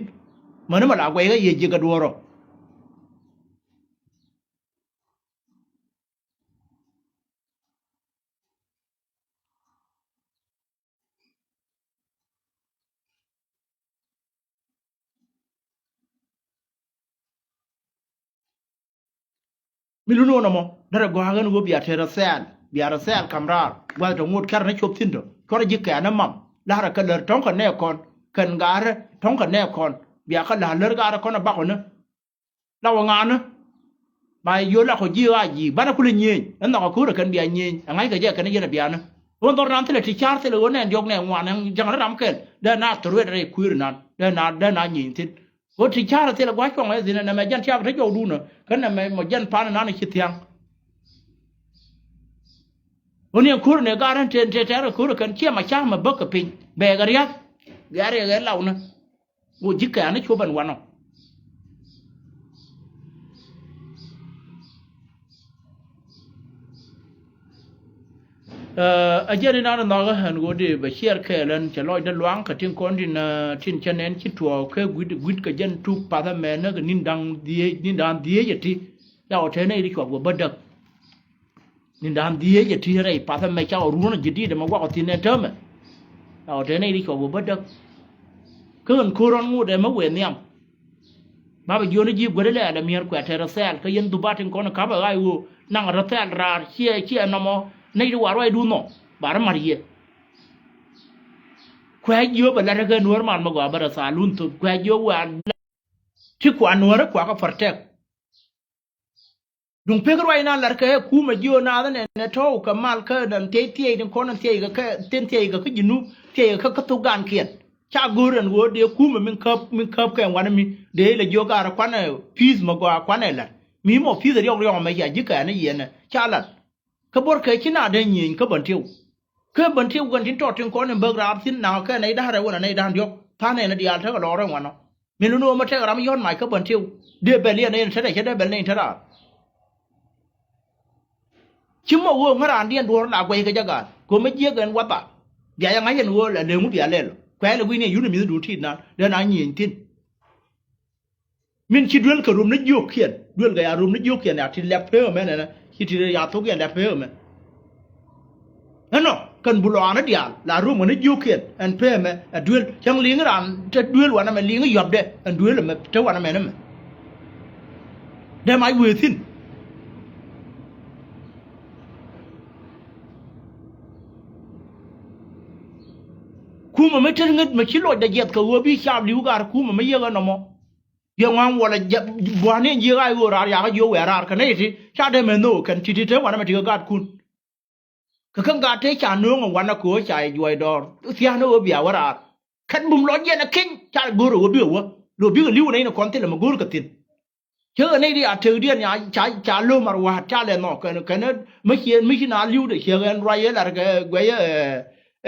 Mäni mɛ la guɛy kä yɛ jiɛk ɛ duɔ̱ɔ̱rɔ. Mi luni wä nɔmɔ derɛ gɔaa ɣän ɣöö bia te rɛ thɛɛl bia rɛ thɛɛl ka̱m raar gua̱th tɔ ŋot kɛr ni cop thi̱n tɔ cuɔrɛ ji̱ kɛɛn ni mam la̱rä kɛ lär tɔ̱ŋ kɛ nɛɛkɔn kɛn gaarä tɔ̱ŋ kɛ nɛɛkɔn bia kä la̱r lär gaarä kɔn ɛ bakɔni. La wä ŋa̱a̱nä ba yio̱ la kɔ ji̱ ɣaa ji̱ banɛ kulɛ nyieny ɛn nhɔk ɛ ko̱o̱rɛ kɛn bia nyieny ɛ ŋa̱ckɛ jɛ kɛn jɛn ɛ bianä. Ɣän dhɔr nan thilɛ ti ca̱r thilɛ ɣöö nɛn diɔ̱k nɛn ŋuan ɛn jäŋ ri ram kɛl dee na thor wet rɛy kui̱r nan dee na dee na nyieny thi̱n. Ɣöö ti ca̱r thilɛ gua̱c cuɔ̱ŋ ɛ thi̱n ɛn ɛmɛ jɛn tiap te jɔwdun ɛ kɛn ɛmɛ mɔ jɛn pan nan ɛ ci thia̱ŋ. Ɣän yɛn ko̱o̱rɛ nɛ ga̱a̱r ɛn tëë tëë tɛ̈r kɛ ko̱o̱rɛ kɛn ciɛ ma ca̱a̱k mɛ bäk kɛ piny bɛɛkɛ ria̱th. Gɛ̈r yɛ ɣɛl lawnä. Ɣöö ji̱ kɛ̈ɛ̈n ni cuɔ̱p ɛn wanɔ. Ɛ, a jiɛn inan nhɔk ɣän ɣöö dee bɛ ciɛɛr kɛɛl ɛn cɛ lɔcdä luaŋ kɛ tin kɔn tin, ɛ, tin cɛ nɛn ci tuɔɔk kɛ gui̱t, gui̱t kɛ jɛn tuk path ɛmɛ näk ni̱n da̱ŋ dhieec, ni̱n da̱ŋ dhieec ɛ ti. Ca ɣɔw te nɛy ti cuɔp kɛ bädäk. Ni̱n da̱ŋ dhieec ɛ ti rɛy path ɛmɛ ca ɣɔw ruɔ̱n ɛ ji̱ di̱i̱t ɛmɛ guak ɔ thi̱n ɛn täämɛ. Ca ɣɔw te nɛy ti cuɔp kɛ bädäk. Kä ɣän ko̱r ɣän ŋot ɛmɛ wëë nhiam. Ba bɛ jiɔni ji̱ guätdä lɛ alɛ mi̱er kuɛ tɛr thɛɛl kä yɛn dhup a tin kɔn ka̱pɛ ɣa̱c ɣöö naŋ rɔ thɛɛl raar ciɛ ciɛ nɔmɔ nɛy ti wa ruacdun nhɔ ba rɔ ma̱r yɛ. Kuɛ jiöp ɛ la̱t ɛ kɛ nuäär man mɛ gɔaa bä rɔ thaal wun thop kuɛ jiöp wɛ̈ɛ̈r. Ti kua nuäärä kua kä protect. Duŋ pek ruac na la̱t kɛ ɛ kumɛ jiöp naath ɛnɛ nɛ tɔ̱w kɛ mal kä dan thiec thiec tin kɔn thiec kɛ kɛ thin thiec kɛ kä ji̱ nup thiec kɛ kä thok gaankiɛn. Ca go̱o̱r ɛn ɣöö dee kumɛ min käp min käp kɛ wanɛ mi dee ilɛ jiök gaarɛ kuanɛ pi̱i̱th mɛ gɔaa kuanɛ la̱t mi mɔ pi̱i̱th ɛ riɔk riɔk mɛ cia ji̱ kɛɛni yiɛnɛ ca la̱t. Kä buɔ̱rkɛ ci na dee nyieny kä bän tiw. Kä bän tiw kɛn tin tɔt tin kɔn in bäk raar thi̱n naŋ kɛ nɛy da̱rɛ wänä nɛy da̱ŋ diɔ̱k tha̱a̱n ɛn diaal tekɛ lɔɔr ɛn wanɔ. Min luni wä mä tɛk ram yɔ̱t mac kä bän tiw dee bɛl yɛn nɛy in te rɛc cä dee bɛl nɛy in te raar. Ci mɔ wee ŋäraandiɛn duɔ̱ɔ̱r la guɛc kɛ jɛ gaat kɛ mi jiäk ɛn watha. Bia jɛ ŋa̱c ɛn ɣöö la leŋu bia lɛl kuɛɛl ɛ gui̱n yɛn yun ɛ mi̱thdun ti̱i̱t nan dee na nyieny thi̱n. Min ci duel kɛ rom ni jiökkiɛn duel kɛ ya rom ni jiökiɛn ya ti lɛp pee mɛ nɛnɛ ci ti ya thok yɛn lɛp pee mɛ. Ɛnɔ kɛn bulɔanä diaal la rom kɛ ni jiökiɛn ɛn pee mɛ ɛ duel cäŋ liŋ raan te duel wanɛ mɛ liŋ yuapdɛ ɛn duel mɛ te wanɛ mɛ ni mɛ. Dee mac wee thi̱n. Kumä mi tet ŋet mɛ ci lɔcdɛ jiɛth kɛ ɣöö bi caap li̱w gar kumä mi yiëk ɛnɔmɔ. Yɛ ŋuan wala bua̱a̱ni ɛn jiëk a ɣöö raar yakä jiök wɛɛ raar kɛ nɛy ti ca dee mɛ nhök kɛn ti̱ti̱ te wanɛ mɛ ti kɛ gaatkun. Kɛ kä gat te ca nööŋ ɛ wanɛ kɛ ɣöö ca yɛ juɔc dɔɔr thia̱a̱n ɣöö bia wä raar. Kɛn bum lɔc yɛn ɛ keny ca go̱r ɛ ɣöö bikɛ wä lo̱ bikɛ li̱w ɛ nɛy ni kɔn thilɛ mɛ go̱r kɛ thi̱n. Cä ɣän nɛy di a tekdiɛn ca ca löm ar wa̱a̱t ca lɛ nhɔk kɛn kɛn mi ciɛ mi ci na li̱w de ciɛ ɣɛn ruac yɛ lar kɛ guɛcä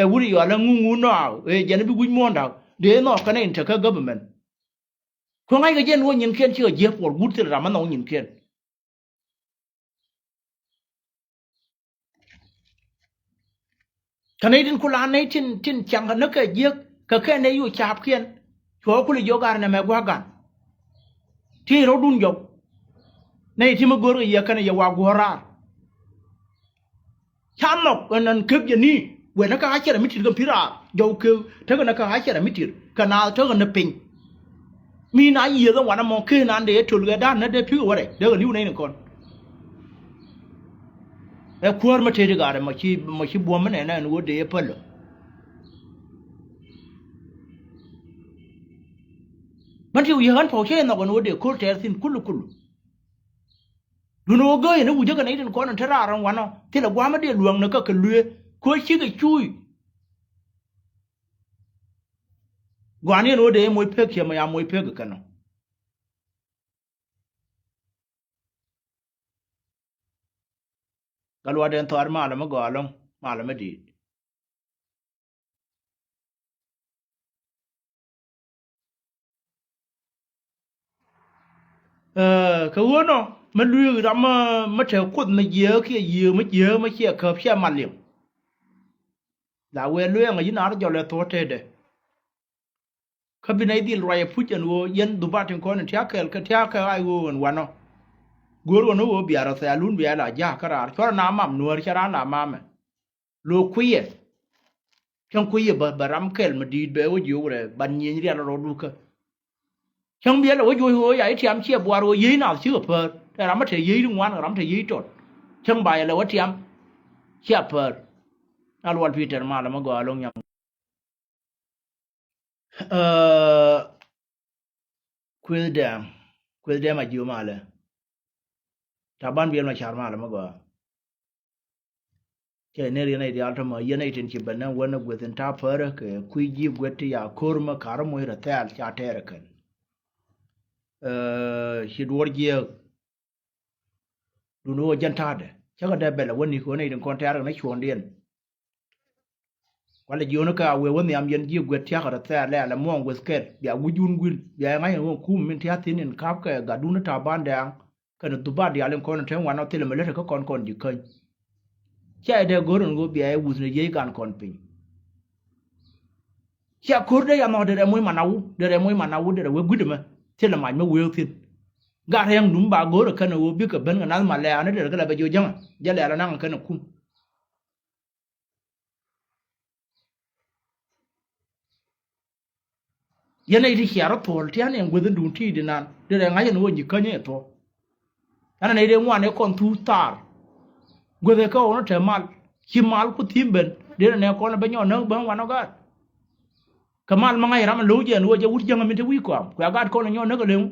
ɛ wut yɔal ɛ ŋuŋu nɔak ɛ jɛn bi wi̱c muɔ̱ɔ̱n da̱k dee nhɔk kɛn in tekä government. Kuɛ ŋa̱ckɛ jɛn wä nyinkiɛn cikɛ jiäk puɔl guut thil ram mi nhɔk nyinkiɛn. Kä nɛy tin ku la nɛy tin tin ciaŋ kɛ näk kɛ jiäk kɛ kɛ nɛy yu caapkiɛn. Cuɔ kul jiök gar nɛmɛ gua̱a̱k gan. Ti rɔ̱dun jɔk nɛy ti mi go̱o̱r kɛ yɛ kɛn yɛ wa guɔ̱ɔ̱r raar. Ca nhɔk ɛn ɛn kep jɛ ni wɛn kä a cɛrɛ mi tit kɛ pi̱ raar jɔw kep tekɛ nɛ kä a cɛrɛ mi tit kɛ naath tekɛ nɛ piny. Mi na yiëth ɛn wanɛ mɔ kee nan dee töl kɛ da̱a̱n nä dee pi̱kɛ wä rɛc dee kɛ li̱w nɛy ni kɔn. Ɛ kuäär mä tëëdi gaarɛ mɔ ci mɔ ci buɔ̱m mi nɛnɛ ɛn ɣöö dee yɛ päl ɔ. Bän ti wi̱i̱ ɣän pɔw cä yɛ nhɔk ɛn ɣöö dee ko̱r tɛɛr thi̱n kulu kulu. Duundɛ ɣöö gääyä ni wi̱cä kɛ nɛy tin kɔn in te raar ɛn wanɔ thilɛ gua̱a̱mä dee luäŋ ni kä kɛ luee ko̱ cikɛ cuuc. Gua̱a̱ni ɛn ɣöö dee yɛ moc pek ciɛ mɔ ya moc pek kɛ kɛn ɔ. Kä luɔt den thɔɔr malɛ mi gɔaa ɛlɔ̱ŋ malɛ mi di̱i̱t. Ɛ kɛ ɣöö nɔ mi lui̱i̱k ram mi te kuoth mi jiääk kiɛ yiëë mi jiääk mi ciɛ käp ciɛ mal liŋ. La wëë lueeŋ a yi̱n ar jɔl ɛ thuɔ̱ɔ̱t tëëdɛ. Kä bi nɛy dhil ruac ɛ puc ɛn ɣöö yɛn dhubat tin kɔn in tia̱a̱ kɛɛl kɛ tia̱a̱ kɛ ɣaac ɣöö ɛn wanɔ. Go̱o̱r ɣän ɣöö bia rɔ thɛɛl lun bia la ja̱a̱k kä raar cuɔr na mam nuäär cä raan la mamɛ. Lo̱o̱k kuiyɛ. Cäŋ kuiyɛ bä bɛ ram kɛl mi di̱i̱t bɛ wä jiök rɛ ban nyieny rial rɔ dukä. Cäŋ biɛl ɛ wä juɔc ɣöö ya i̱ tiam ciɛ buar ɣöö yiey nath cikɛ päär tɛ ram mi te yiey ri ŋuan ram te yiey tɔt. Cäŋ ba yɛ lɛ wä tiam ciɛ päär. Na luɔl Pi̱tɛr malɛ mi gɔaa lo̱ŋ nyam. Ɛ, kueth dɛm, kueth dɛm a jiö malɛ. Ta̱a̱ ban biɛl ma car malɛ mi gɔaa. Cɛ nɛr yɛn a i̱ diaal tɔ̱mɔ yɛn a i̱ tin ci ben nɛ wän a gueth in ta̱a̱ pärä kɛ kui̱ ji̱ guet ti ya ko̱r mä ka̱r moc rɛ thɛɛl ca tɛɛr ɛ kɛn. Ɛ, ci duɔ̱ɔ̱r jiääk. Duundɛ ɣöö jɛn ta̱a̱dɛ cä kɛ dee bɛl ɛ wäni kɛ ɣän nɛy tin kɔn tɛ̈r kɛ ni cuɔ̱ɔ̱ŋdiɛn. Kualɛ jiööni kɛ a wëë wä nhiam yɛn ji̱ guet tia̱kä rɔ thɛɛr lɛɛl ɛ muɔ̱ɔ̱ŋ gueth kɛl bia wi̱c wun gui̱l bia yɛ ŋa̱c ɛn ɣöö kum min tia̱a̱ thi̱n in ka̱pkɛ gat duundɛ ta̱a̱ ban dɛɛŋ. Kɛnɛ dhubat diaal in kɔn in te ŋuan ɔ thilɛ mi lät ɛ kä kɔn kɔn ji̱ käny. Cia yɛ dee go̱r ɛn ɣöö bia yɛ wuthni yiey gan kɔn piny. Cia ko̱r dee ya nhɔk derɛ moc manawu derɛ moc manawu derɛ wee gui̱dɛ mɛ. Thilɛ mac mɛ wee thi̱n. Gat rɛŋ dum ba go̱o̱rɛ kɛn ɛ ɣöö bikɛ ben kɛ nath malɛɛni derɛ kɛ la bɛ jiɔ jäŋɛ jɛ lɛɛl anaŋ kɛn ɛ kum. Yɛn nɛy ti cia rɔ thuɔ̱l tian ɛn gueth in duun ti̱i̱t inan derɛ ŋa̱c ɛn ɣöö nyi käny ɛ thuɔ̱k. Ɛn ɛ nɛy dee ŋuan ɛ kɔn thuuth thaar. Gueth ɛ kä ɣɔn ɛ te mal ci mal ku thi̱i̱m ben dee nɛ nɛ kɔn ɛ ben nyɔk näk ben wanɔ gaat. Kɛ mal ma ŋa̱c ram ɛ lo̱w jɛ ɛn ɣöö jɛ wut jäŋä min te wi̱i̱ kɔam kuɛ ɛ gaat kɔn ɛ nyɔk näk ɛ leŋ.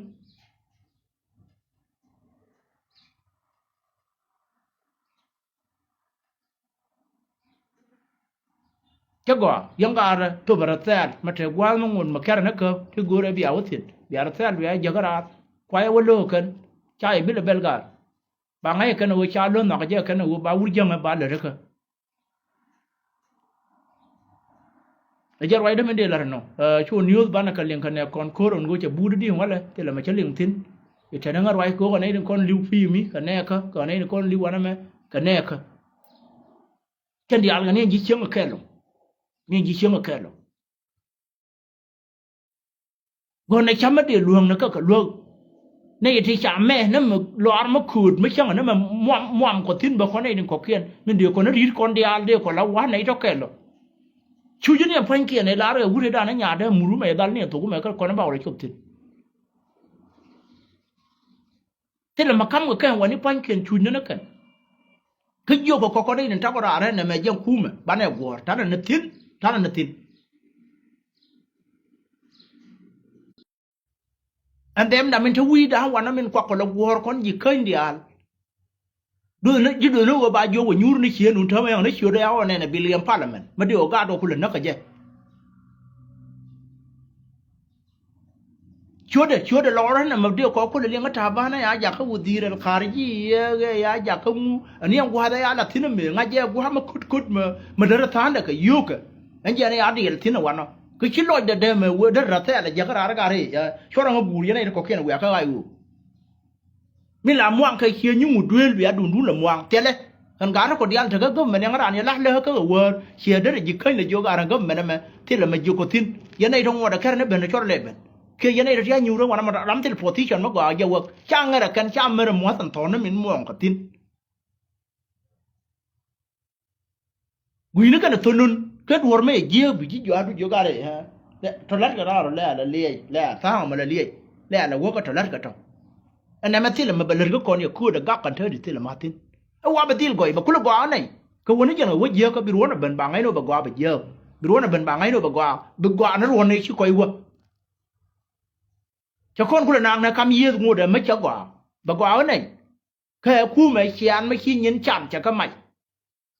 Cä gɔaa yäŋ kaarä topɛ rɔ thɛɛl mɛ te gua̱a̱th mi ŋot mɛ kɛrɛ ni käp ti go̱o̱rɛ bia wä thi̱n bia rɔ thɛɛl bia jäkä raar. Kuayɛ wä lo̱o̱k kɛn ca yɛ bilɛ bɛl gaar. Ba ŋa̱c kɛn ɛ ɣöö ca lo̱n nhɔakä jɛ kɛn ɛ ɣöö ba wur jäŋä ba lät kä. Ɛ jɛ ruacdä min dee la̱t ɛnɔ. Ɛ, cu news banɛ kɛ liŋ kɛ nɛ kɔn ko̱r ɛn ɣöö cɛ buut di walɛ thilɛ mɛ cä liŋ thi̱n. Ɛ tɛn ŋä ruac ko̱o̱k ɛ nɛy tin kɔn li̱w pi̱i̱ mi kɛ nɛɛkä kɛ nɛy tin kɔn li̱w wanɛ mɛ kɛ nɛɛkä. Cɛn diaal kɛ ni ɛn ji̱ cieŋ ɛ kɛɛl ɔ. Ni ɛn ji̱ cieŋ ɛ kɛɛl ɔ. Gɔ̱n ɛ cam mi dee luäŋ ni kä kɛ luäk. Nɛy ti ca mɛ, nɛ mɛ lɔaar mɛ kööt mɛ cäŋ, nɛ mɛ muam, muam kɔ thi̱n bä kɔn nɛy tin kɔ̱kiɛn. Min dee kɔn ri̱t kɔn diaal dee kɔ la wa̱a̱ nɛy tɔ̱ kɛl ɔ. Cu ji̱ ni ɛ pua̱nykiɛn ɛ lar ɛ wut ɛ dan ɛ nyaat ɛ mur wumɛ ɛ dhal ni ɛ thok wumɛ kä kɔn ɛ ba wä lɛ cop thi̱n. Thilɛ mɛ ka̱m kɛ kɛn wani pua̱nykiɛn cuc ni ni kɛn. Kä jiök kɛ kɔkɔt in takɔ raar ɛn ɛmɛ jɛn kumɛ banɛ guɔ̱ɔ̱r tanɛ ni thi̱n, tanɛ ni thi̱n. Ɛn dhɛmda min te wi̱i̱dan wanɔ min kuak kɔ lɛ guɔ̱ɔ̱r kɔn ji̱ käny diaal. Duth ni ji̱ duth ni wee ba jiök wä nyuur ni cieen wun täämɛ yɛn ni ciötdɛ ya ɣɔn ɛn ɛ bil yɛn parliament mi dee wä gaat wä kulɛ näk kɛ jɛ. Ciötdɛ, ciötdɛ lɔɔr ɛn ɛmɛ dee kɔ kulɛ liɛŋ kä ta̱a̱ banɛ ya jakä wudhiir ɛl ka̱r ji̱ yɛ ya jakä ŋu. Ɛn yɛn gua̱a̱th ɛ ya la thi̱n ɛmɛ ŋa̱c jɛ gua̱a̱th mɛ köt köt mɛ, mɛ därɛ tha̱a̱ndɛ kɛ yio̱o̱kɛ. Ɛn jɛn ɛ ya diɛl thi̱n ɛ wanɔ. Kɛ ci lɔcdɛ dee mɛ wee därɛ thɛɛl ɛ jakä raar ɛ ɣa̱r ɛ cuɔr ɛŋä guur yɛn ɛ ti kɔ̱kiɛn ɛ wiakä ɣa̱c ɣöö. Min la muaŋ kɛ ciɛ nyuŋ wä duel bia dundun la muaŋ thilɛ. Kɛn gaat rɛ kɔ diaal tekä government yɛn raan yɛ la̱th lɛ kä kɛ wäär ciɛ derɛ ji̱ käny lɛ jiök a rɛ government ɛmɛ thilɛ mɛ jiök kɔ thi̱n. Yɛn nɛy tɔ ŋuɔt ɛ kɛr ni ben ɛ cɔr lɛ ben kiɛ yɛn nɛy tɔ ti a nyuur rɛ wan ram thil position mɛ gɔaa jɛ wäk ca ŋɛr ɛ kɛn ca mer ɛ mua̱th ɛn thɔ̱n ni min muɔ̱ɔ̱ŋ kɛ thi̱n. Gui̱ni kɛnɛ thonun kä duɔ̱r mɛ jiääk bi ji̱ jua̱a̱du jiök a rɛy ɛ tɔ la̱tkɛ raar ɔ lɛ a la liɛc lɛ a tha̱a̱ŋ mɛ la liɛc lɛ a la wäk ɛ tɔ la̱tkɛ tɔ. Ɛn nɛmɛ thilɛ mɛ bɛ lät kä kɔn yɛ kööt ɛ gak kɛn te di thilɛ ma thi̱n. Ɛ wa bɛ dhil gɔy bɛ kulɛ gɔaa nɛy kɛ wäni jɛn ɛ wä jiääk kä bi ruɔ̱n ɛ ben ba ŋäcni wä bɛ gɔaa bɛ jiääk bi ruɔ̱n ɛ ben ba ŋäcni wä bɛ gɔaa bi gɔaa ni ruɔ̱n ɛ ci kɔc wä. Cɛ kɔn kulɛ naak nɛ kam yiëëth ŋot ɛ mi cɛ gɔaa bɛ gɔaa wä nɛy. Kɛ kumɛ cian mi ci nyin can cɛ kä mac.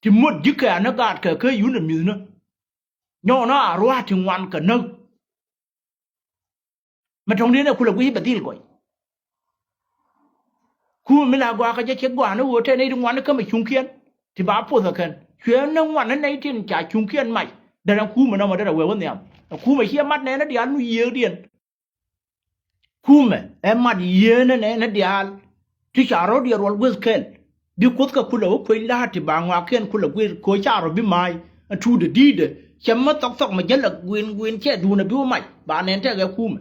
Ti muɔt ji̱ kɛ anä gaatkɛ kä yun ɛ mi̱thni. Nyɔɔnä a rua̱a̱ ti ŋuan kɛ näk. Mɛ tɔ̱ŋdiɛn ɛ kulɛ gui̱c bɛ dhil gɔy. Kumɛ mi la gɔaa kä jɛ cɛ gɔaa ni ɣöö tɛn nɛy ti ŋuan kä mɛ cuŋkiɛn ti ba poth ɛ kɛn cuɛ ni ŋuan ni nɛy tin ca cuŋkiɛn mac. Derɛ kumɛ nɔmɔ derɛ wee wä nhiam ɛ kumɛ ciɛ mat nɛɛni diaal nu yiëëkdiɛn. Kumɛ ɛ mat yieenä nɛɛnä diaal ti ca rɔ̱ diɛ ruɔl gueth kɛl. Bi kuoth kɛ kulɛ wä kuec la̱a̱t ti ba ŋɔakiɛn kulɛ gueth koc ca rɔ̱ bi ma̱a̱c. Ɛ tuutdɛ di̱i̱tdɛ cɛ mi thɔk thɔk mi jäl ɛ guin guin cɛ duundɛ bi wä mac ba nɛn tɛk ɛ kumɛ.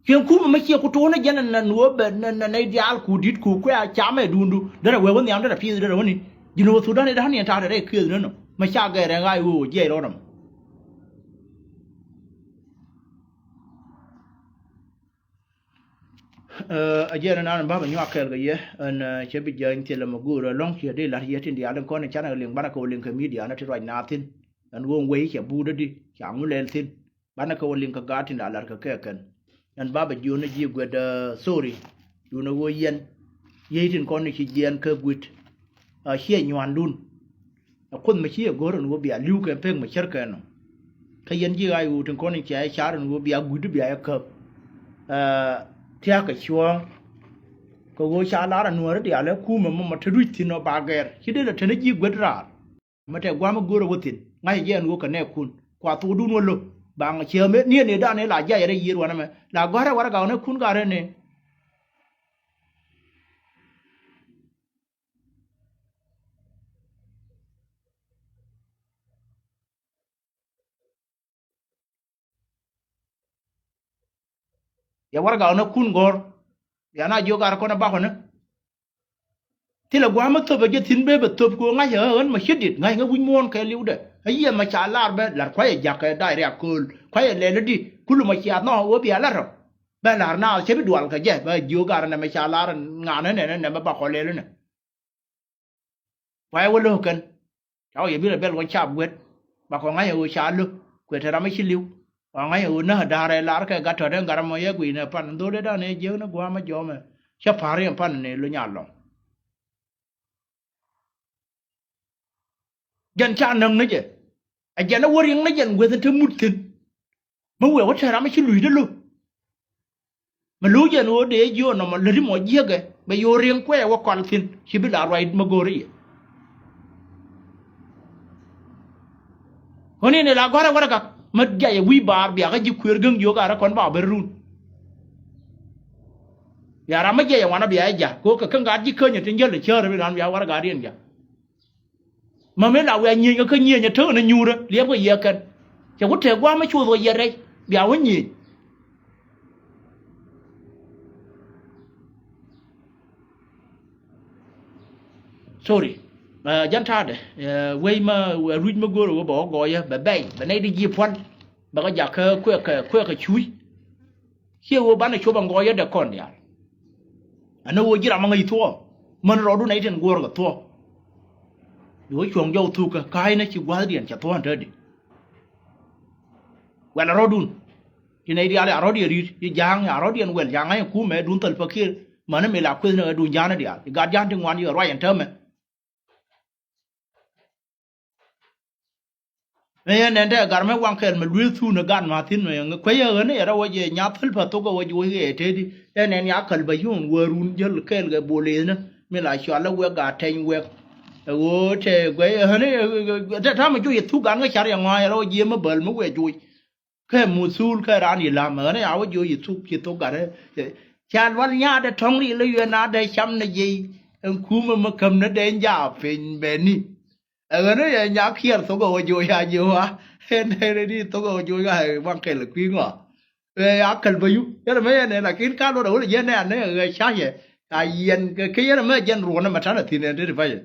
Ciɛŋ kumɛ mi ciɛ ku to̱o̱nä jɛn ɛn ɛn wä bɛ nɛn nɛy diaal ku di̱t ku kuɛ a camɛ duundu derɛ wee wä nhiam derɛ pi̱i̱th derɛ wä ni. Ji̱n wä thut da̱n i̱ da̱n ni ɛn ta̱a̱dɛ rɛy kiëth nɛn ɔ mi ca gɛɛr ɛn ɣa̱c wee wä jiɛc rɔɔdɛ mɔ. Ɛ, a jiɛn ɛnan bä bɛ nyuak kɛɛl kɛ yɛ ɛn, ɛ, cɛ bi jääny thilɛ mɛ go̱o̱r ɛlɔ̱ŋ ciɛ dee la̱t yɛ tin diaal in kɔn in canɛ kɛ liŋ banɛ kɛ wä liŋ kɛ midia nä ti ruac naath thi̱n. Ɛn ɣöö wei cɛ buudä di ca ŋu lɛl thi̱n. Banɛ kɛ wä liŋ kɛ gaat tin la la̱t kɛ kɛ kɛn. Ɛn bä bɛ jiöönä ji̱ guɛt, ɛ, thori. Duundɛ ɣöö yɛn yiey tin kɔn in ci jiɛɛn kä gui̱t. Ɛ, ciɛ nyuandun. Ɛ kuoth mɛ ci ɛ go̱r ɛn ɣöö bia li̱w kɛ pek mɛ cär kɛ nɔ. Kä yɛn ji̱ ɣa̱c ɣöö tin kɔn in cia ɛ car ɛn ɣöö bia gui̱du bia ɛ käp. Ɛ, thia̱a̱kɛ cuɔ̱ɔ̱ŋ. Kɛ ɣöö ca lar ɛ nuääri diaal ɛ kumɛ mɔmɔ te ruc thi̱n ɔ ba gɛr ci dee lɛ te ni ji̱ guet raar. Mɛ tɛ gua̱a̱m ɛ go̱r ɛ wä thi̱n ŋa̱cɛ jɛ ɛn ɣöö kɛ nɛɛkun kua thokdun wä lo̱k. Ba ŋa ciɛ mɛ ni ɛ ni da̱a̱n ɛ la jiac ɛ rɛy yiër wanɛ mɛ la gɔ̱a̱rɛ warɛ gak nɛɛkun garɛ ni. Ya warɛgak nä kun gɔ̱r. Ya na jiök ar kɔn ɛ bakɔ nä. Thilɛ gua̱a̱m mi thöp ɛ jɛ thi̱n bee bɛ thöp kɛ ɣöö ŋa̱c ɛ ɣän mɛ ci dit ŋa̱c ŋä wi̱c muɔ̱ɔ̱n kɛ li̱wdɛ. Ɛ yiëë mɛ ca lar bɛ lar kua̱c ɛ ja̱k kɛ da̱c riak kööl kua̱c ɛ lɛl i̱di kulu mɛ ciaath nɔ ɣöö bia lar rɔ. Bɛ la̱r naath cä bi dual kɛ jɛ bɛ jiök gar nɛmɛ ca la̱r ŋa̱n nɛnɛ nɛmɛ ba kɔ lɛl inɛ. Kuayɛ wä lo̱k kɛn ca wä yɛ bi rɛ bɛl kɔ cap guet. Ba kɔ ŋa̱c ɛ ɣöö ca lo̱k kuɛ te ram mi ci li̱w. Kɔ ŋa̱c ɛ ɣöö näk da̱rɛ la̱r kɛ gat tɔ̱t ɛn gat ɛmɔ yɛ guiy nɛ pan dho̱l dee da̱n ɛ jiäk ni gua̱a̱m ɛ jɔmɛ. Cä pa̱r riɛm pan ni lo nyal lɔ̱ŋ. Jɛn ca näk ni jɛ. Ɛ jɛn ɛ wä riɛŋ ni jɛn gueth in te mut thi̱n. Mi wëë wä te ram mi ci luc dee lo̱k. Mi lo̱k jɛn ɣöö dee jiö nɔmɔ läti mɔ jiäkɛ bɛ yo̱o̱ riɛŋ kuɛɛ wä kɔl thi̱n ci bi la ruac mi go̱o̱ri yɛ. Ɣän in ila gɔ̱rɛ wärä gak mi jiayɛ wi̱i̱ baar bia kä ji̱ kuëër geŋ jiök a rä kɔn ba ben run. Bia ram mi jiayɛ wanɔ bia jɛ ja̱ kɛ ɣöö kɛ kä gat ji̱ känyɛ tin jäl ɛ cäär bi ran bia wärä gat in ja̱. Mä mi la wiaa nyieny kä kä nyieny ɛ tek ni nyuurä liɛpkɛ yiëë kɛn. Cɛ ku tëë gua̱a̱m mi cuoth kɛ yiɛt rɛc bia wä nyieny. Sorry. Ɛ, jɛn ta̱a̱dɛ, ɛ, wec ma, ɛ, ruc mi go̱o̱r ɣöö bɛ wä gɔɔyä, bɛ bɛy, bɛ nɛy di ji̱ puɔ̱l, bɛ kɛ jak kä kuɛɛk kɛ, kuɛɛk kɛ cuuc. Ciɛ ɣöö banɛ cop ɛn gɔɔyä dee kɔn diaal. Ɛn ɣöö ji̱ ram mi ŋäc thuɔ̱ɔ̱, män rɔɔdun nɛy tin guɔ̱ɔ̱r kɛ thuɔ̱ɔ̱. Ɣöö cuɔ̱ŋ jɔw thukä, ka̱a̱cnä ci gua̱thdiɛn cɛ thuɔ̱ɔ̱n te di. Wɛl rɔɔdun. Ci nɛy diaal ya rɔɔdiɛn ri̱t, ci ja̱a̱ŋ ya rɔɔdiɛn wɛl, ca ŋa̱c kumɛ duun thil pakier. Mäni mi la kueth ni ɣä duun ja̱a̱n diaal. Ci gat ja̱a̱n ti ŋuan yɛ ruac ɛn täämɛ. Mëë yɛn nɛn te gat mɛ waŋ kɛl mɛ lueeth thun ɛ gat ma thi̱n mɛ yɛn kuecä ɣän yɛ rɔ wä jɛ nyath thil pa thok ɛ wä jɛ wä yɛ teti. Yɛn nɛn ya käl bä yun wä run jäl kɛl kɛ bol ëëthnä. Mi la cual ɛ wek gat tɛny wek. Ɛ ɣöö te guɛc ɛ ɣän ɛ te ta̱mɛ juɔc yɛ thuk gat ŋä car yɛ ŋɔa̱a̱c yɛ rɔ wä jiɛ mɛ bäl mɛ wek juɔc. Kɛ muthul kɛ raan yi lam ɣän ya wä jiɔ yi thuk ci thok gat ɛ. Ca lual nyaat ɛ tɔ̱ŋ ri lä yuɛ na dee cam nɛ jiɛy. Ɛn kumɛ mɛ käm nɛ dee nyaap piny bɛni. Ɛ ɣän ɛ yɛ nyaak kiɛɛr thok ɛ wä jiɔ ya jiɔ wa. Ɛn ɛ rɛ di thok ɛ wä jiɔ ya waŋ kɛl kui̱ ŋɔ. Ɛ ya kɛl bä yu yɛn mɛ yɛn ɛ lakin ka luɔt ɛ wä lɛ jɛn ɛ anɛ ɛ ɣɛ ca yɛ. Ka yɛn kɛ yɛn mɛ jɛn ruɔn ɛ mɛ ta̱n ɛ thi̱n ɛn te ti pacɛ.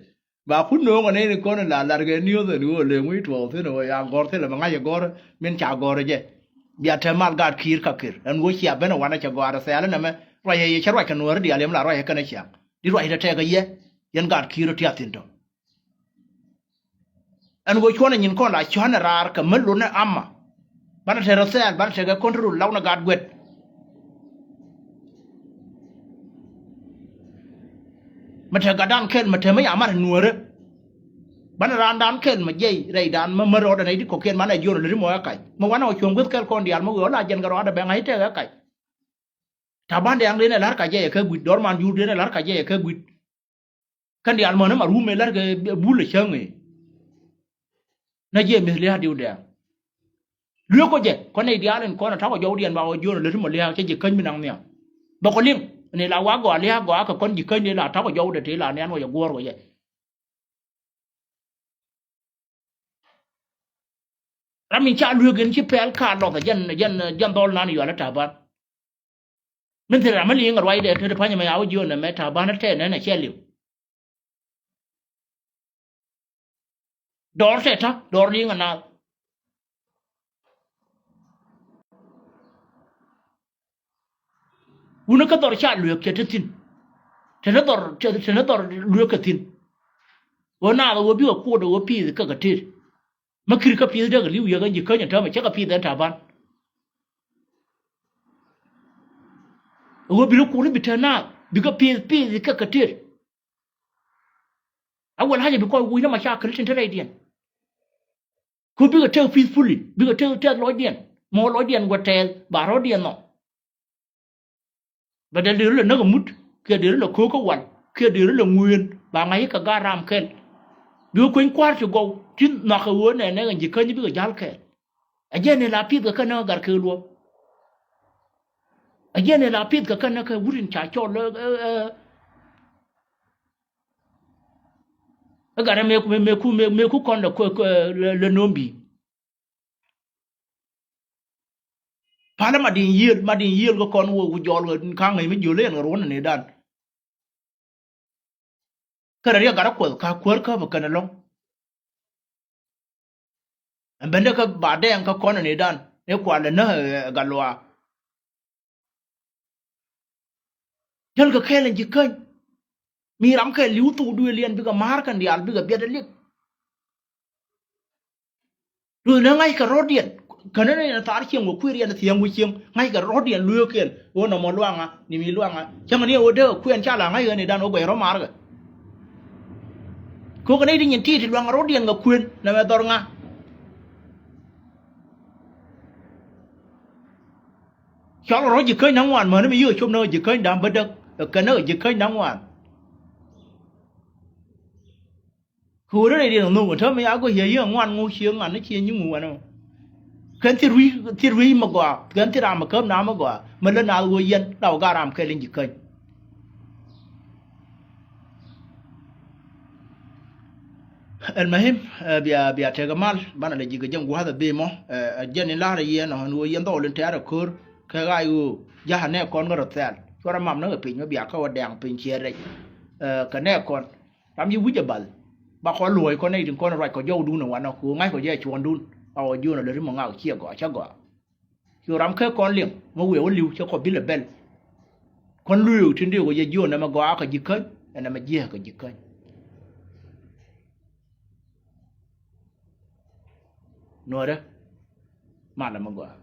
Ba kun no̱o̱ŋ ɛ nɛy ni kɔn in la lar kɛ niöth ɛn ɣöö lëŋ wi̱i̱ tuɔɔk thi̱n ɛ ɣöö ya gɔ̱r thilɛ mɛ ŋa̱c ɛ gɔ̱r min ca gɔ̱r ɛ jɛ. Bia te mal gaat ki̱i̱r ka kir ɛn ɣöö cia ben ɛ wanɛ cɛ gɔaa rɛ thɛɛl ɛn ɛmɛ ruacɛ yɛ cɛ ruac kɛ nuääri diaal yɛm la ruacɛ kɛn ɛ ciaŋ. Di ruacɛ tɛ tɛɛk ɛ yɛ yɛn gaat ki̱i̱r ɛ tiath thi̱n tɔ. Ɛn ɣöö cuɔ̱nɛ nyin kɔn la cua̱nɛ raar kɛ mɛ lunɛ ama. Banɛ te rɔ thɛɛl banɛ te kɛ control lawnɛ gaat guɛt. Mɛ te gatdan kɛl mɛ te mɛ ya mat nuäärä. Banɛ raandan kɛl mɛ jiɛy rɛydan mɛ mär rɔɔdɛ nɛy di kɔ̱kiɛn manɛ jiɔn lät mɔ ɛ kac mɛ wanɛ ɔ cuɔ̱ŋ gueth kɛl kɔn diaal mɛ wee ɔ la jiɛn kɛ rɔɔdɛ bɛ ŋa̱c tɛk ɛ kac. Ta̱ba̱n dɛɛŋ den ɛ la̱r ka jɛ yɛ kɛ gui̱t dɔr man jur den ɛ la̱r ka jɛ yɛ kɛ gui̱t. Kɛn diaal män ma rum ëë la̱rkɛ bul ɛ cäŋ ëë. Nä jiɛ mi̱th lia̱a̱ diw dɛɛŋ. Lueek kɔ jɛ kɔn nɛy diaal in kɔn ɛ ta̱kɔ jɔwdiɛn ba wä jiön ɛ lät mɔ lia̱a̱ cä ji̱ käny mi naŋ nhiam. Bɛ kɔ liŋ ni la wa gɔaa lia̱a̱ gɔaa kɛ kɔn ji̱ käny ni la ta̱kɔ jɔwdɛ ti la nian wä jɛ guɔ̱ɔ̱r wä jɛ. Ram in ca lueek in ci pɛl ka lɔth jɛn jɛn jɛn dhɔl nan yual ɛ Ta̱ba̱n. Min thil ram mi liŋ ɛ ruacdɛ te ti pa̱nyɛ mɛ ya wä jiön ɛmɛ Ta̱ba̱n ɛ tɛɛnɛ nɛ cɛ liw. Dɔɔr tɛ ta̱ dɔɔr liŋ ɛ naath. Wunä kä dhɔr ca lueek cɛ te thi̱n. Te ni dhɔr te ni dhɔr lueek kɛ thi̱n. Ɣöö naath ɣöö bikɛ kuɔt ɣöö pi̱i̱th kä kɛ tëët. Mä kir kä pi̱i̱th däk li̱w yɛ kä ji̱ käny ɛn täämɛ cä kɛ pi̱i̱th ɛn Ta̱ba̱n. Ɣöö bi ni kuɔt i̱ bi te naath bikɛ pi̱i̱th pi̱i̱th kä kɛ tëët. A wal haja bi kɔc wuc ni ma ca kɛ li̱t tin te rɛydiɛn. Ku bikɛ tëk peacefully bikɛ tëk tɛth lɔcdiɛn mɔ lɔcdiɛn wä tɛth ba rɔ̱diɛn nhɔk. Bɛ dee deri lɛ näk amut kiɛ deri lɛ ko̱o̱k kä wal kiɛ deri lɛ ŋueen ba ŋa̱c i̱ kɛ gaat ram kɛl. Bikɛ kueny kua̱r ti gɔw ti nhɔakɛ ɣöö nɛnɛ ɣän ji̱ käny bikɛ ja̱l kɛɛl. Ɛ jɛn ni la pi̱th kɛ kɛn näk ɛ gat kek luɔ̱p. Ɛ jɛn ni la pi̱th kɛ kɛn näk kɛ wut in ca cɔl ɛ ɛ ɛ. Ɛ gat ɛ mëë ku mëë ku mëë ku kɔn lɛ lɛ nööm bi̱i̱. Palä ma di̱i̱n yiëël ma di̱i̱n yiëël kä kɔn wä ku jɔl kä ŋäc mi jiöl ɛ yɛn kɛ ruɔ̱n ni dan. Kä rɛ riɛk gat ɛ kuɔth ka kuäär käp ɛ kɛn ɛlɔ̱ŋ. Ɛn bendɛ kä ba dɛɛŋ kä kɔn ni dan ni kual ɛ näk ɛ gat luaak. Jäl kɛ kɛɛl ɛn ji̱ käny. Mi ram kɛɛl li̱w thok duëël yɛn bikɛ ma̱a̱r kɛn diaal bikɛ biɛt ɛ lik. Luth ni ŋa̱ckɛ rɔ̱diɛn känä ni thaar cieŋ wä kui̱ riɛn thiäŋ wä cieŋ ŋa̱ckɛ rɔ̱diɛn lueekiɛn ɣöö nɔmɔ luaŋa ni mi luaŋa cäŋ ni ɣöö dee kɛ kuɛn ca la ŋa̱ckɛ ni dan ɣöö guɛc rɔ̱ ma̱a̱rkɛ. Kɛ ɣöö kɛ nɛy ti nyin ti̱i̱t ti luaŋ rɔ̱diɛn kɛ kuën nɛmɛ dhɔr ŋa. Cɔl rɔ ji̱ käny naŋ wan mäni mi yiëë cop näk ji̱ käny da̱ŋ bädäk kɛ näk ji̱ käny naŋ wan. Kɛ ɣöö rɛy riɛn nhök täämɛ ya gɔ̱ yɛ yiëë ŋuan ŋu cië ŋuan ni cië nyiŋu wanɛ. Kɛn thil rui̱ thil rui̱ mi gɔaa kɛn thil ram mi käp na mi gɔaa mi lä naath ɣöö yɛn la wä gat ram kɛl in ji̱ käny. Ɛl mahim, ɛ, bia, bia tekɛ mal banɛ lɛ ji̱ kɛ jɛn gua̱a̱th ɛ bimɔ, ɛ, ɛ jɛn in la̱rä yɛn ɔ ɛn ɣöö yɛn dhɔɔl in tɛ̈rɛ ko̱r kɛ ɣaac ɣöö ja̱a̱ nɛ kɔn kä rɔ thɛl cuɔrɛ mam ni kɛ piny mi bia kä wä dɛŋ piny ciɛ rɛc, ɛ, kɛ nɛ kɔn. Ram ji̱ wi̱c ɛ bal. Ba kɔn luɔ̱c kɔn nɛy tin kɔn ruac kɔ jɔwdun ɛ wanɔ kɛ ɣöö ŋa̱ckɔ jɛ ɛ cuɔ̱ɔ̱ŋdun. A ɣɔw jiön ɛ lät ri mɔ ŋak ciɛ gɔaa, cä gɔaa. Cu ram kɛ kɔn liŋ mi wëë wä li̱w cɛ kɔ bilɛ bɛl. Kɔn luëëk tin dee wä jɛ jiön ɛmɛ gɔaa kɛ ji̱ käny ɛn ɛmɛ jiääk kɛ ji̱ käny. Nuɔrɛ malɛ mi gɔaa.